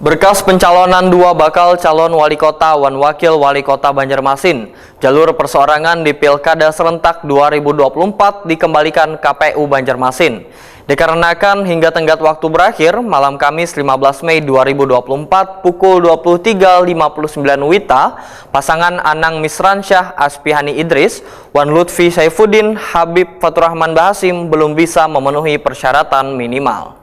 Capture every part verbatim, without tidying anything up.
Berkas pencalonan dua bakal calon wali kota wan wakil wali kota Banjarmasin, jalur perseorangan di Pilkada serentak dua ribu dua puluh empat dikembalikan K P U Banjarmasin. Dikarenakan hingga tenggat waktu berakhir, malam Kamis lima belas Mei dua ribu dua puluh empat pukul dua puluh tiga lima puluh sembilan WITA, pasangan Anang Misransyah Aspihani Idris wan Lutfi Saifuddin Habib Faturrahman Bahasim belum bisa memenuhi persyaratan minimal.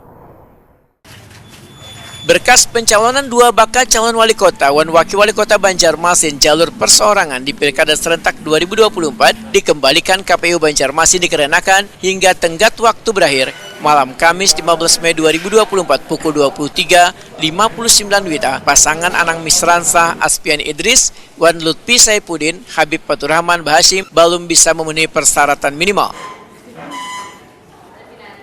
Berkas pencalonan dua bakal calon wali kota wan wakil wali kota Banjarmasin jalur perseorangan di Pilkada serentak dua ribu dua puluh empat dikembalikan K P U Banjarmasin dikarenakan hingga tenggat waktu berakhir, malam Kamis lima belas Mei dua ribu dua puluh empat pukul dua puluh tiga lima puluh sembilan WITA, pasangan Anang Misransyah Aspian Idris wan Lutfi Saifuddin Habib Faturrahman Bahasim belum bisa memenuhi persyaratan minimal.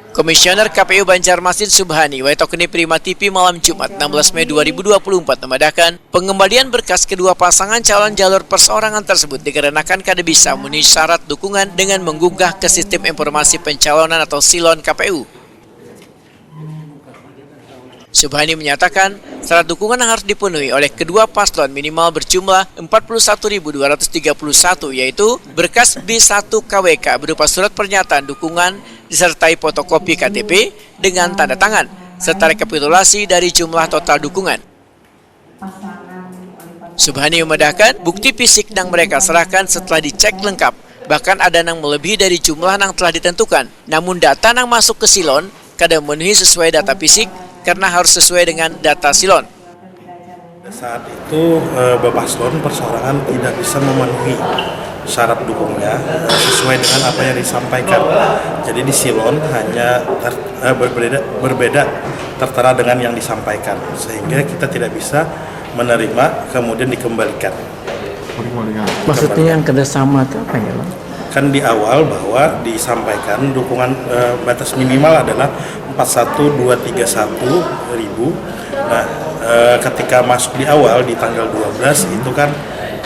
Komisioner K P U Banjarmasin Subhani Waitokni Prima T V malam Jumat enam belas Mei dua ribu dua puluh empat memadahkan, pengembalian berkas kedua pasangan calon jalur perseorangan tersebut dikarenakan kada bisa memenuhi syarat dukungan dengan menggugah ke sistem informasi pencalonan atau silon K P U. Subhani menyatakan, syarat dukungan yang harus dipenuhi oleh kedua paslon minimal berjumlah empat puluh satu ribu dua ratus tiga puluh satu, yaitu berkas B satu K W K berupa surat pernyataan dukungan disertai fotokopi K T P dengan tanda tangan, serta rekapitulasi dari jumlah total dukungan. Subhani memedahkan, bukti fisik nang mereka serahkan setelah dicek lengkap, bahkan ada nang melebihi dari jumlah nang telah ditentukan. Namun data nang masuk ke silon kada memenuhi sesuai data fisik karena harus sesuai dengan data silon. Saat itu eh, Bapaslon persorangan tidak bisa memenuhi syarat dukungnya eh, sesuai dengan apa yang disampaikan. Jadi di silon hanya ter, eh, berbeda berbeda tertera dengan yang disampaikan sehingga kita tidak bisa menerima kemudian dikembalikan. Maksudnya yang kada sama itu apa ya, Bang? Kan di awal bahwa disampaikan dukungan eh, batas minimal adalah empat satu dua tiga satu ribu. Nah, eh, ketika masuk di awal di tanggal dua belas itu kan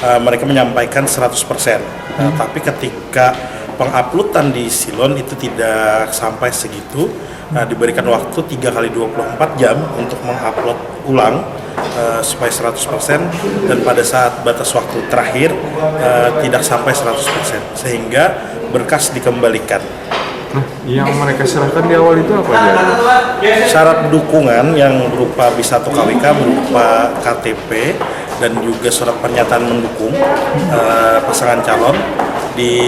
eh, mereka menyampaikan seratus persen. Nah, tapi ketika penguploadan di Silon itu tidak sampai segitu. Nah, diberikan waktu tiga kali dua puluh empat jam untuk mengupload ulang eh, supaya seratus persen dan pada saat batas waktu terakhir eh, tidak sampai seratus persen sehingga berkas dikembalikan. Nah, yang mereka serahkan di awal itu apa aja? Syarat dukungan yang berupa B satu K W K, berupa K T P dan juga surat pernyataan mendukung eh, pasangan calon di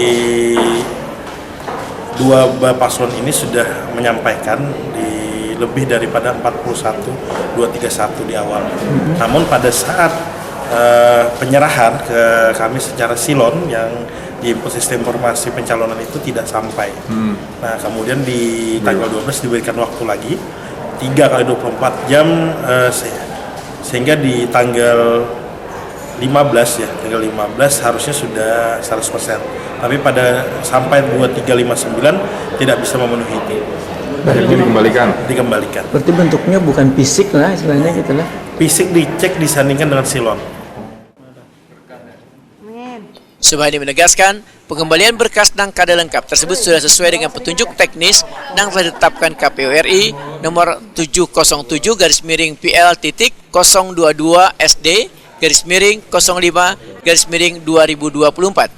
dua paslon ini sudah menyampaikan di lebih daripada empat puluh satu dua tiga satu di awal. Namun pada saat eh, penyerahan ke kami secara silon yang di sistem informasi pencalonan itu tidak sampai. Nah, kemudian di tanggal dua belas diberikan waktu lagi tiga kali dua puluh empat jam eh, se- sehingga di tanggal lima belas ya, tanggal lima belas harusnya sudah seratus persen. Tapi pada sampai dua tiga lima sembilan tidak bisa memenuhi itu. Akhirnya dikembalikan. Dikembalikan. Berarti bentuknya bukan fisik lah istilahnya gitu lah. Fisik dicek disandingkan dengan silon. Subhani menegaskan, pengembalian berkas nang kada lengkap tersebut sudah sesuai dengan petunjuk teknis nang telah ditetapkan K P U R I nomor tujuh kosong tujuh garis miring P L titik kosong dua dua S D garis miring kosong lima garis miring dua ribu dua puluh empat.